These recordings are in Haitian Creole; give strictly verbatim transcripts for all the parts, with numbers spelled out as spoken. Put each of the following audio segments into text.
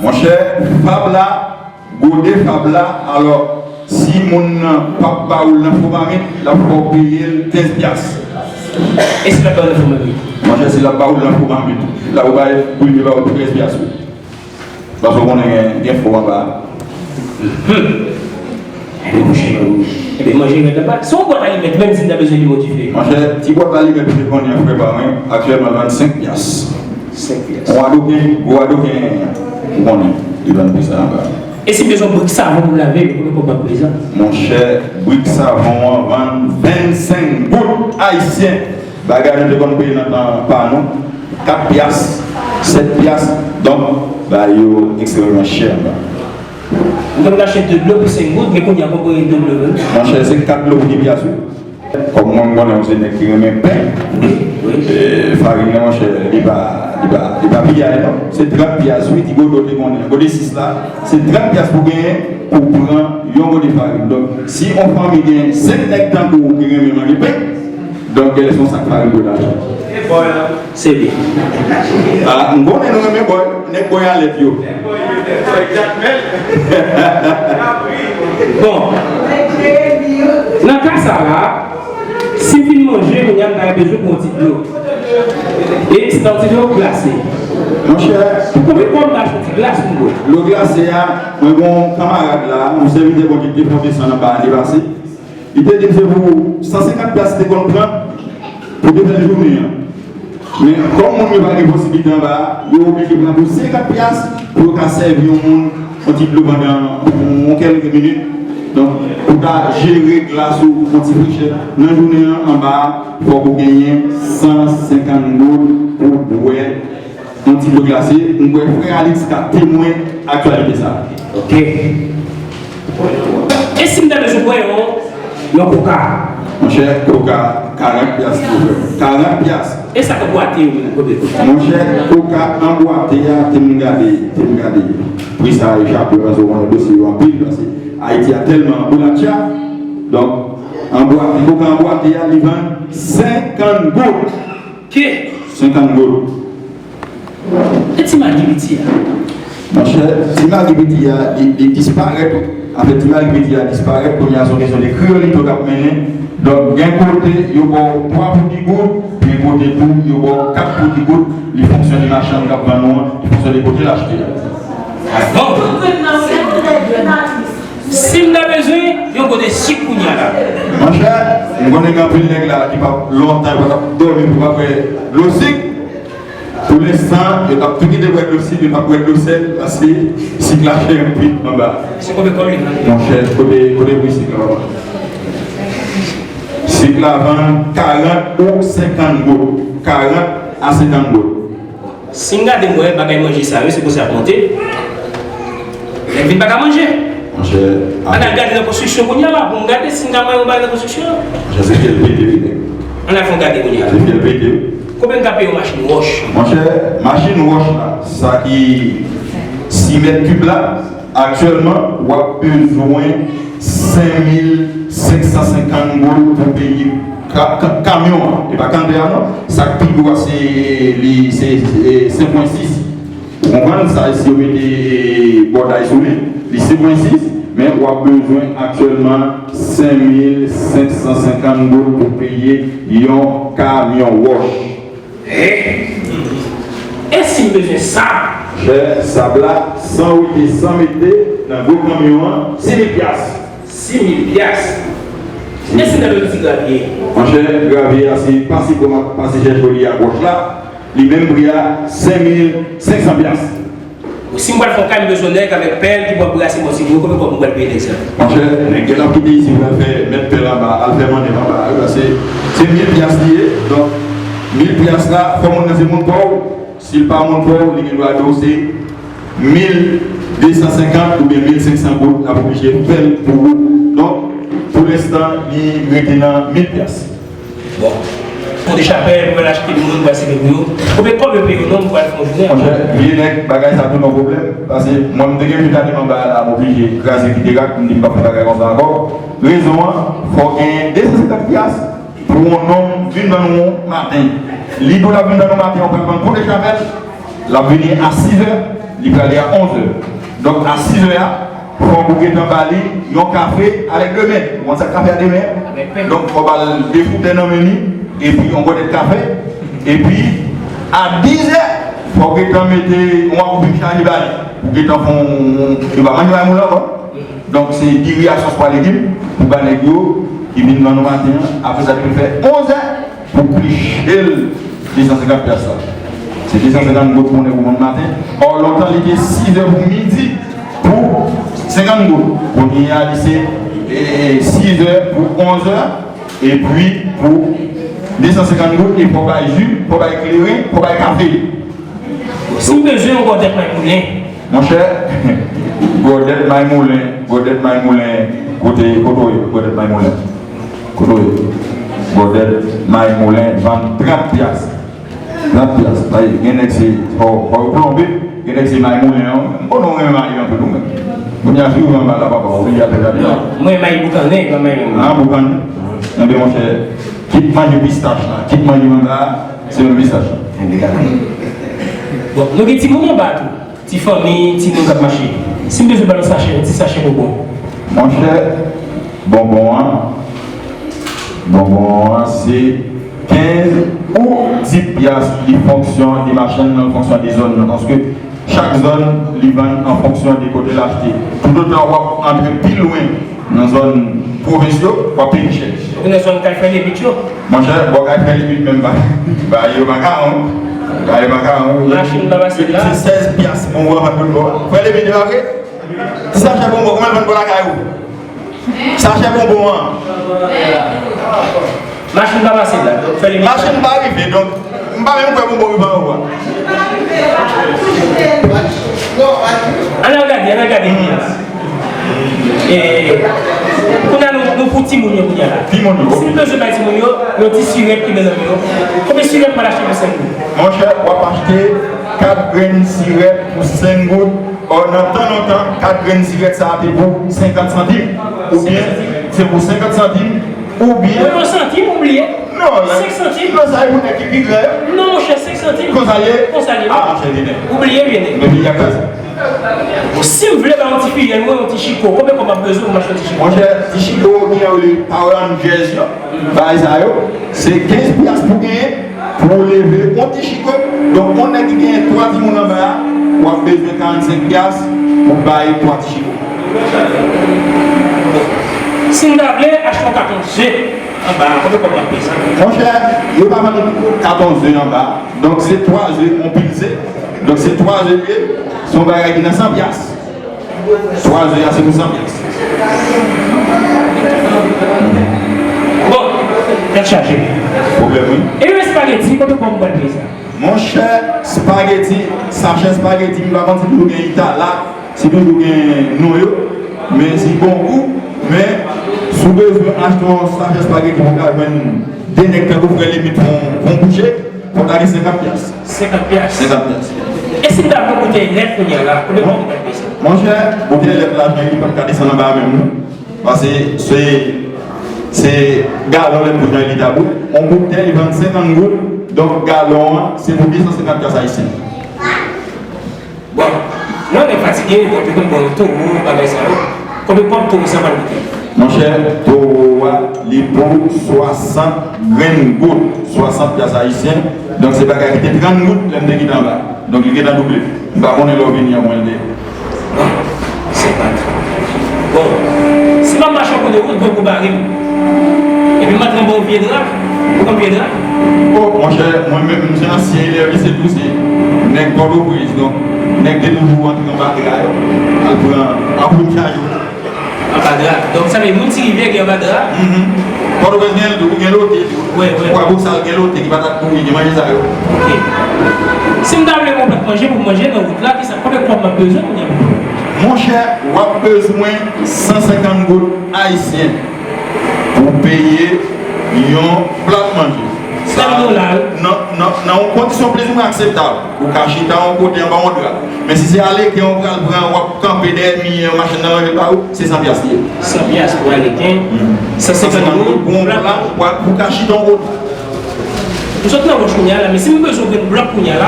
Monchè, fab la, gode fab la, alò, si moun nan p ap ba ou l nan fo mamit, l ap fè w peye l kenz pyas. E si l ap ba w nan fo mamit? Monchè, si l ap ba ou l nan fo mamit, l ap bay, pou li ba ou trèz pyas, wi. Paske w konnen gen, gen fo anba. Ebyen, monchè, ebyen, manje rèd anba. Se yon bwat alimèt, menm si n ta bezwen limen dife. Monchè, ti bwat alimèt ou te konnen an, frè pa mwen, aktyèlman l vann senk pyas. Senk pyas. Yon adoken, gwo adoken, ou konnen, li vann pi sa anba. E si m bezwen brik savon pou lave, konbyen kòb m ap peye sa? Monchè, brik savon an vann vennsenk goud ayisyen. Bagay nou te konn peye nan tan pa nou, kat pyas, sèt pyas, donk, bagay yo ekstrèmman chè anba. Mwen, m te achte de dlo pou senk goud, men kounye a, konprann de dlo, wi. Monchè, se kat dlo pou de pyas, wi. Kòm mwen, m konnen w se nèg ki renmen pen, wi, wi. E, farin nan, monchè, li pa, li pa, li pa piyay, non. Se trant pyas, wi, ti gode w te konnen. Gode sis la, se trant pyas pou genyen, pou pran yon gode farin. Donk, si yon fanmi gen senk nèg tankou w ki renmen manje pen, donk, genlè se yon sak farin pou l achte. Se byen. A, m konnen nou renmen bòy, nèg bòy alèt yo. Bon, nan ka sa la, si m fin manje, kounye a m ta bezwen pran yon ti dlo. E se ta yon ti dlo glase. Monchè, pou konbyen kòb m ta achte yon ti glas pou m bwè? Dlo glase a, mwen gen yon kanmarad la, yon sèvitè Bondye ki te fè yon desann anba ane pase. Li te di m se pou san senkant pyas li te konn pran pou te fè jounen an. Men, kòm moun yo pa gen posiblite anba a, yo oblije pran pou senkant pyas pou yo ka sèvi yon moun yon ti dlo pandan yon kèlke minit. Donk, pou ta jere glas ou yon ti frechè nan jounen an anba a, fòk ou genyen san senkant goud pou bwè yon ti dlo glase. M kwè frè Alix ka temwen aktyalite sa. Ok. E si m ta bezwen bwè yon, yon koka? Monchè, koka, karant pyas li ofè. Karant pyas. E sa k anbwate yo menm, konbyen koka? Monchè, koka anbwate a, te m gade, te m gade pri sa a echape, paske w konnen dosye yo anpil, paske Ayiti a tèlman anbolatcha. Donk, anbwate, koka anbwate a, li vann senkant goud. Ke? Senkant goud. E ti magi piti a? Monchè, ti magi piti a, li, li disparèt. Anfèt, ti magi piti a disparèt. Kounye a, se yon kesyon de kreyolito k ap mennen. Donk, gen kote, yo ba w twa pou di goud, gen kote tou, yo ba w kat pou di goud. Li fonksyone machann k ap vann ou an, li fonksyone kote l achte a. Bon. Si m ta bezwen, yon gode sik kounye a la. Monchè, m konnen gen anpil nèg la ki p ap lontan, yo p ap dòmi pou pa bwè dlo sik. Pou lenstan, yo t ap tou kite bwè dlo sik, yo p ap bwè dlo sèl, paske sik la chè anpil anba. Se konbyen kòb li vann? Monchè, kote, kote pri sik la, papa? Sik la vann karant ou senkant goud. Karant a senkant goud. Si n gade, m wè bagay manje sa yo, se konsa ap monte. Nèg vin pa ka manje. Monchè, ann al gade nan konstriksyon kounye a la, pou m gade si n ka mare yon bagay nan konstriksyon an. Monchè, se fyèl pete, wi, nèg. Ann al fè yon gade kounye a. Se fyèl pete, wi. Konbyen n ka peye yon machin wòch? Monchè, machin wòch la, sa ki sis mèt kib la, aktyèlman, w ap bezwen senk mil senk san senkant goud pou peye ka-, ka-, kamyon an. E pa kantè a, non. Sa k pi gwo a, se, li, se, se senk pwen sis. Ou konprann sa, si yo mete bòday sou li, li senk pwen sis, men w ap bezwen aktyèlman senk mil senk san senkant goud pou peye yon kamyon wòch. E, e si m bezwen sab? Chè, sab la, san wete, san mete, nan gwo kamyon an, sis mil pyas. Sis mil pyas. E si m ta bezwen ti gravye? Monchè, gravye a, se pase kò m ap pase chèche li a gòch la. Li menm pri a, senk mil senk san pyas. Bon, si m pral fè yon kay, m bezwen nèg avèk pèl ki pral brase bò sik mwen, konbyen kòb m pral peye nèg sa? Monchè, nèg gen ap kite isit pral fè mèt pèl anba, al fè mannèv anba, wi, paske se mil pyas li ye. Donk, mil pyas la, fò moun nan se moun pa w. Si l pa moun pa w, li gen dwa di w se mil de san senkant oubyen mil senk san goud, l ap oblije fè l pou ou. Donk, pou lenstan, li rete nan mil pyas. Bon. Pou de chapèl, pou al achte moun, pou al sèvi pou yo. Konbyen kòb yo peye w non, pou al fè yon jounen? Monchè, vye nèg, bagay sa tou yon pwoblèm. Paske mwen, m te gen jou ta demen anba la, m oblije kraze kite rak, m di m p ap fè bagay konsa ankò. Rezon an, fò w genyen de san senkant pyas pou yon nonm vin ban nou maten. Li di w l ap vin ban nou maten, ou pral pran pou de chapèl, l ap vini a sis è. Li prale a onz è. Donk, a sis è a, fòk ou gentan ba li yon kafe avèk de men. Ou konn sa k kafe a de men? Avèk pen. Donk, fò w ba l de foutè nan men li, epi yon gòdèt kafe. Epi, a diz è, fò w gentan mete yon akoupi chaje ba li. Ou gentan fè yon, li pa manje may moulen ankò. Donk, se diri a sòs pwa legim pou ba nèg yo ki vin ban nou maten an. Apre sa, depi l fè onz è, pou kliche l de san senkant pyas la. Se de san senkant goud pou nèg ou vann maten. Ò, lontan, li te sis è pou midi pou senkant goud. Kounye a, li se, e, sis è pou onz è, epi pou de san senkant goud, e fò w bay ji, fò w bay kleren, fò w bay kafe. Si m bezwen yon gòdèt may moulen. Monchè, gòdèt may moulen, gòdèt may moulen, kote, kote w ye, gòdèt may moulen? Kote w ye? Gòdèt may moulen, vann trant pyas. Trant pyas. Sa ye, gen nèg se, fò, fò yo plonbe, gen nèg se may moulen an. M konnen w renmen may anpil ou menm. Kounye a, si w anba la, papa, w oblije ap gade la. Non, mwen may boukannen, pa may moulen. Ah, boukannen? Enben, monchè, kit manje pistach la, kit manje manba a, se menm pistach la. Bon, nou gen timoun anba tou. Ti fanmi, timoun k ap mache. Si m bezwen ba nou sachè, yon ti sachè bonbon. Monchè, bonbon an, bonbon an se kenz ou dis pyas, li fonksyon de machann nan, fonksyon de zòn nan. Paske chak zòn, li vann an fonksyon de kote l achte. Toutotan w ap antre pi lwen nan zòn pwovens yo, w ap peye pi chè. Ou nan zòn kay frè Lebit yo? Monchè, bò kay frè Lebit menm ba, ba yo makawon. Ba yo makawon. Machin pa pase la. Se sèz pyas bonbon ap vann bò. Frè Lebit, e pa vre? Ti sachè bonbon, kòman l vann bò lakay ou? Sachè bonbon an. Machin pa pase la. Frè Lebit. Machin pa rive, donk, m pa menm kwè bonbon rive anwo a. Ann al gade, ann al gade. E, kounye a nou, nou pou timoun yo kounye a la. Timoun yo. Si nou bezwen bay timoun yo, yon ti sirèt ki bèl nan men yo. Konbyen sirèt mwen achte pou senk goud? Monchè, w ap achte kat grenn sirèt pou senk goud. Ò, nan tan lontan, kat grenn sirèt sa a te pou senkant santim. Oubyen, se pou senkant santim. Oubyen. Mwen, yon santim, ou bliye? Non, la. Senk santim. Non, sa e pou nèg ki pi gran yo. Non, monchè, senk santim. Konsa l ye? Konsa l ye. Ah, monchè, vini. Ou bliye, vini. Men peyi a kraze. Si m vle ba yon ti fiyèl mwen yon ti chiko, konbyen kòb m ap bezwen pou m achte yon ti chiko? Monchè, ti chiko, gen yo rele Power Rangers yo. Bagay sa yo, se kenz pyas pou genyen, pou w leve yon ti chiko. Donk, yon nèg ki genyen twa timoun anba a, w ap bezwen karannsenk pyas pou bay twa ti chiko. Si m ta vle achte yon katon ze anba a, konbyen kòb w ap peye sa? Monchè, yo pa vann katon ze anba a. Donk, se twa ze, yon pil ze. Donk, se twa ze l ye, se yon bagay ki nan san pyas. Twa ze a, se pou san pyas. Bon, tèt chaje. Pwoblèm, wi. E yon espageti, konbyen kòb m pral peye sa? Monchè, espageti, sachè espageti, m pa konn si toujou gen Itala, si toujou gen non yo, men si bon gou, men si w bezwen achte yon sachè espageti pou w ka jwenn de nèg tankou frè Lemit fè yon, fè yon bouche, fò w ta gen senkant pyas. Senkant pyas. Senkant pyas. E si m ta vle boutèy lèt kounye a la, konbyen kòb m pral peye sa? Monchè, boutèy lèt la, li p ap ka desann anba a menm, non. Paske se, se galon lèt kounye a li ta bout. Yon boutèy vann senkant goud, donk galon an, se pou de san senkant pyas ayisyen. Bon, lè yon nèg fatige, donk li konn pran yon towo, bagay sa yo. Konbyen kòb towo sa pral koute? Monchè, towo a, li pou swasant grenn goud, swasant pyas ayisyen. Donk, se bagay ki te trant goud lè m te kite anba. Donk, li gentan double. M pa konnen lè w vini an mwen l te. Bon, senkant. Bon, si m ap mache an kote wout, donk ou bare m. Epi m antre anba yon vye dra, ou konn vye dra? O, monchè, mwen menm, m se ansyen elèv lise tou, se nèg Pòtoprens, donk, nèg te toujou antre anba dra yo, al pran, al pran chaje yo. Anba dra. Donk, sa vle di moun Ti Rivyè gen anba dra? Mhm. Pòtoprens gen, gen lote tou. Wi, wi. Kwabosal gen lote ki pa t ap kouri, gen manje sa yo. Ok. Si m ta vle yon plèt manje pou m manje nan wout la, kisa, konbyen kòb m ap bezwen kounye a? Monchè, w ap bezwen san senkant goud ayisyen pou w peye yon plat manje. Sèlman la, wi. Nan, nan, nan yon kondisyon plizoumwen akseptab. Ou ka chita yon kote anba yon dra. Men si se aleken ou pral pran, w ap kanpe dèyè mi-, machin nan ranje l ba ou, se san pyas li ye. San pyas pou aleken, san senkant goud pou yon pla, pou, pou ka chita yon kote. M sot nan wòch kounye a la, men si m bezwen yon grenn blòk kounye a la,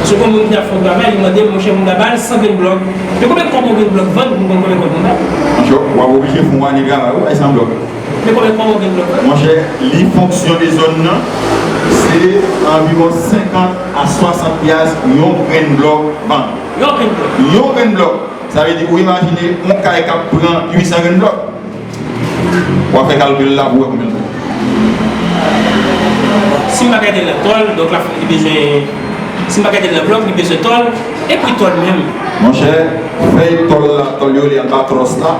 se yon moun ki ap fè yon travay, li mande m, monchè, moun ta ba l san grenn blòk. Men konbyen kòb yon grenn blòk vann pou m konn konbyen kòb moun ba? Monchè, w ap oblije fè yon ane travay, wi, bay san blòk. Men konbyen kòb yon grenn blòk vann? Monchè, li fonksyon de zòn nan, se anviwon senkant a swasant pyas yon grenn blòk vann. Yon grenn blòk. Yon grenn blòk. Sa vle di, ou imajine yon kay k ap pran uit san grenn blòk. W a fè kalkil la pou w wè konbyen l pran. Si m pa gade l nan tòl, donk la, li bezwen, si m pa gade l nan blòk, li bezwen tòl, e pri tòl menm? Monchè, fèy tòl la, tòl yo rele albatros la,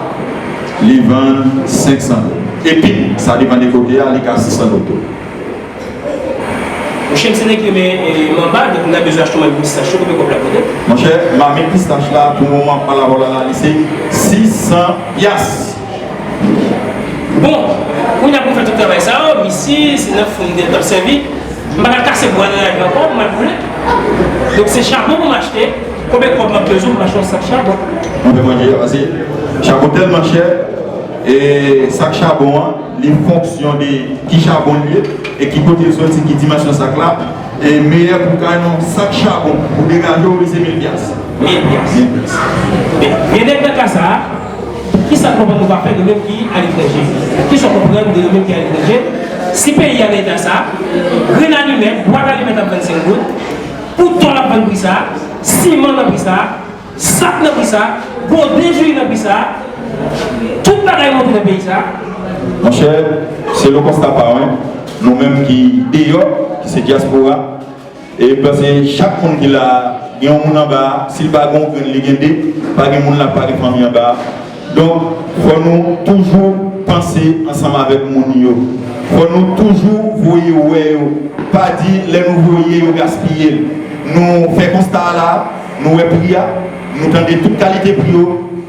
li vann senk san dola. Epi, sa depann de kote a, li ka sis san dola tou. Monchè, m se nèg ki renmen, eh, manba, donk m ta bezwen achte yon mamit pistach tou, konbyen kòb l ap koute? Monchè, mamit pistach la, pou moman m ap pale avè w la, la, li se sis san pyas. Bon, kounye a pou m fè tout travay sa yo, misye, se nan fou m t ap sèvi. M pa ka kase bwa nan lari ankò, m al boule. Donk, se chabon pou m achte. Konbyen kòb m ap bezwen pou m achte yon sak chabon? Mwen, mwen, pase chabon tèlman chè, e sak chabon an, li fonksyon de ki chabon l ye, e ki kote l soti, ki dimansyon sak la, e meyè pou w ka jwenn yon sak chabon pou degaje w, li se mil pyas. Mil pyas. Mil pyas. Men, gen nèg nan ka sa a, kisa w konprann nou pa fè, nou menm ki aletranje? Kisa w konprann de nou menm ki aletranje? Si peyi a nan eta sa, grenn alimèt, bwat alimèt ap vann senk goud, pou tòl ap vann pri sa, siman nan pri sa, sak nan pri sa, gode jiri nan pri sa, tout bagay monte nan peyi sa. Monchè, selon konsta pa mwen, nou menm ki deyò, ki se dyaspora, e m panse chak moun ki la, gen yon moun anba a, si l pa gen yon grenn, li gen de, pa gen moun la, pa gen fanmi anba a. Donk, fò nou toujou panse ansanm avèk moun yo. Fò nou toujou voye wè yo. Pa di lè nou voye yo gaspiye l. Nou fè konsta a la, nou wè pri a, nou tande tout kalite pri yo.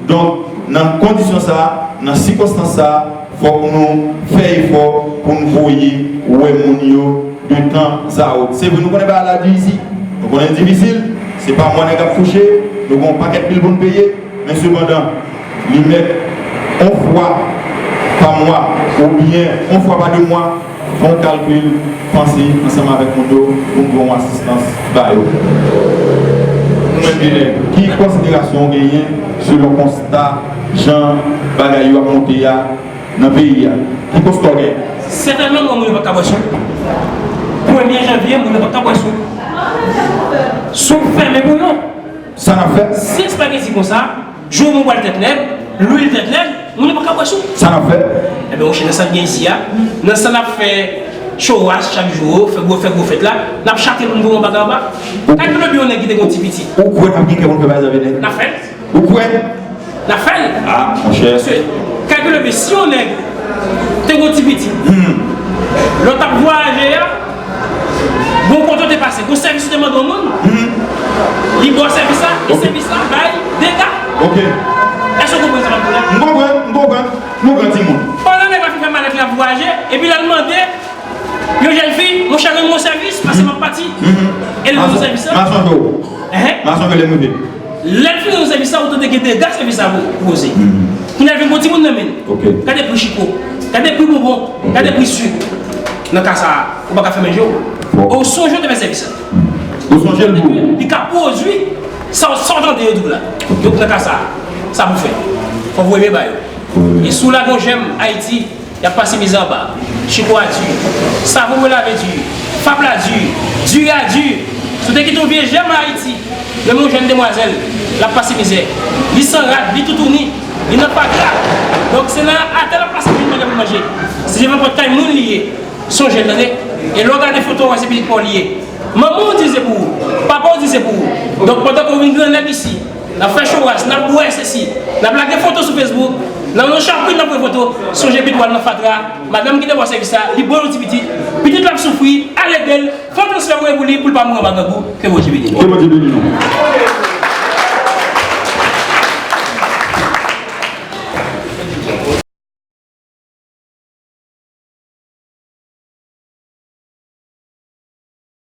Donk, nan kondisyon sa a, nan sikonstans sa a, fòk nou fè efò pou n voye wè moun yo de tan a ot. Se vre, nou konnen bagay la di isi. Nou konnen l difisil. Se pa mwen nèg ap touche. Nou gen yon pakèt bil pou n peye. Men sepandan, li mèt yon fwa pa mwa oubyen yon fwa pa de mwa, fè yon kalkil, panse ansanm avèk moun yo pou n pran yon asistans ba yo. Nou menm Ginen, ki konsiderasyon w genyen selon konsta jan bagay yo ap monte a nan peyi a? Ki konsta w genyen? Sètènman, moun yo pa ka bwè sou. Premye janvye, moun yo pa ka bwè sou. Sou fèmen pou nou. Sa n ap fè? Si espageti konsa, jou nou bwè l tèt nèg, lwil tèt nèg, moun yo pa ka bwè sou. Sa n ap fè? Ebyen, monchè, nan sa n gen isi a, nan sa n ap fè chowach chak jou, fè gwo, fè gwo fèt la, n ap chake moun pou yon bagay anba. Ou Kalkile byen yon nèg ki te gen yon ti pitit. Ou kwè n ap gen kè pou n fè bagay sa vre nèg? N ap fè l. Ou kwè? N ap fè l. Ah, monchè. Paske, kalkile byen, si yon nèg te gen yon ti pitit, hmm, lè w t ap vwayaje a, gon kote w te pase, gon sèvis ou te mande yon moun, hmm, li ba w sèvis la, e ok, sèvis la bay dega. Ok. Èske w konprann sa m ap di w la? M konprann, m konprann. Nou gran timoun. Pandan nèg la fin fè malèt li ap vwayaje, epi lè l mande yon jèn fi, monchè, rann mwen sèvis, paske m ap pati. Mhm. E l rann mwen sèvis la. M a sonje w. Ehe. M a sonje lè m rive. Lè l fin rann sèvis la, ou tande gen dega sèvis la pou, pou koze. Mhm. Kounye a l vin gon timoun nan men l. Ok. Gade pri chiko. Gade pri bonbon. Ok. Gade pri sik. Nan ka sa a, ou pa ka fèmen je w. Bon. Ou sonje w te fè sèvis la. Mhm. Ou sonje l pou ou. Li ka pwodui sa, sa w tande yo di w la. Ok. Donk, nan ka sa a, sa pou fè. Fò w voye men ba yo. Wi. E si w lage yon jèm Ayiti, y ap pase mizè anba. Chiko a di, savon pou lave di, fap la di, diri a di. Si w te kite yon vye jèm Ayiti, menm yon jèn demwazèl, l ap pase mizè. Li san rad, li toutouni, li nan fatra. Donk, se nan atè l ap pase pou l mande pou manje. Se devan pòt kay moun li ye. Sonje l, tande. E lè w gade foto, w wè se pitit pa w li ye. Manman w di se pou ou. Papa w di se pou ou. Donk, pandan ke w vin grannèg isi, n ap fè chowach, n ap bwè sesi, n ap lage foto sou Facebook, nan yon chaprit n ap voye foto, sonje pitit w al nan fatra, madanm ki te ba w sèvis la, li ba w yon ti pitit, pitit la ap soufri, al ede l, fè yon transfè voye pou li, pou l pa mouri anba grangou, ke Bondye beni nou. Ke Bondye beni nou.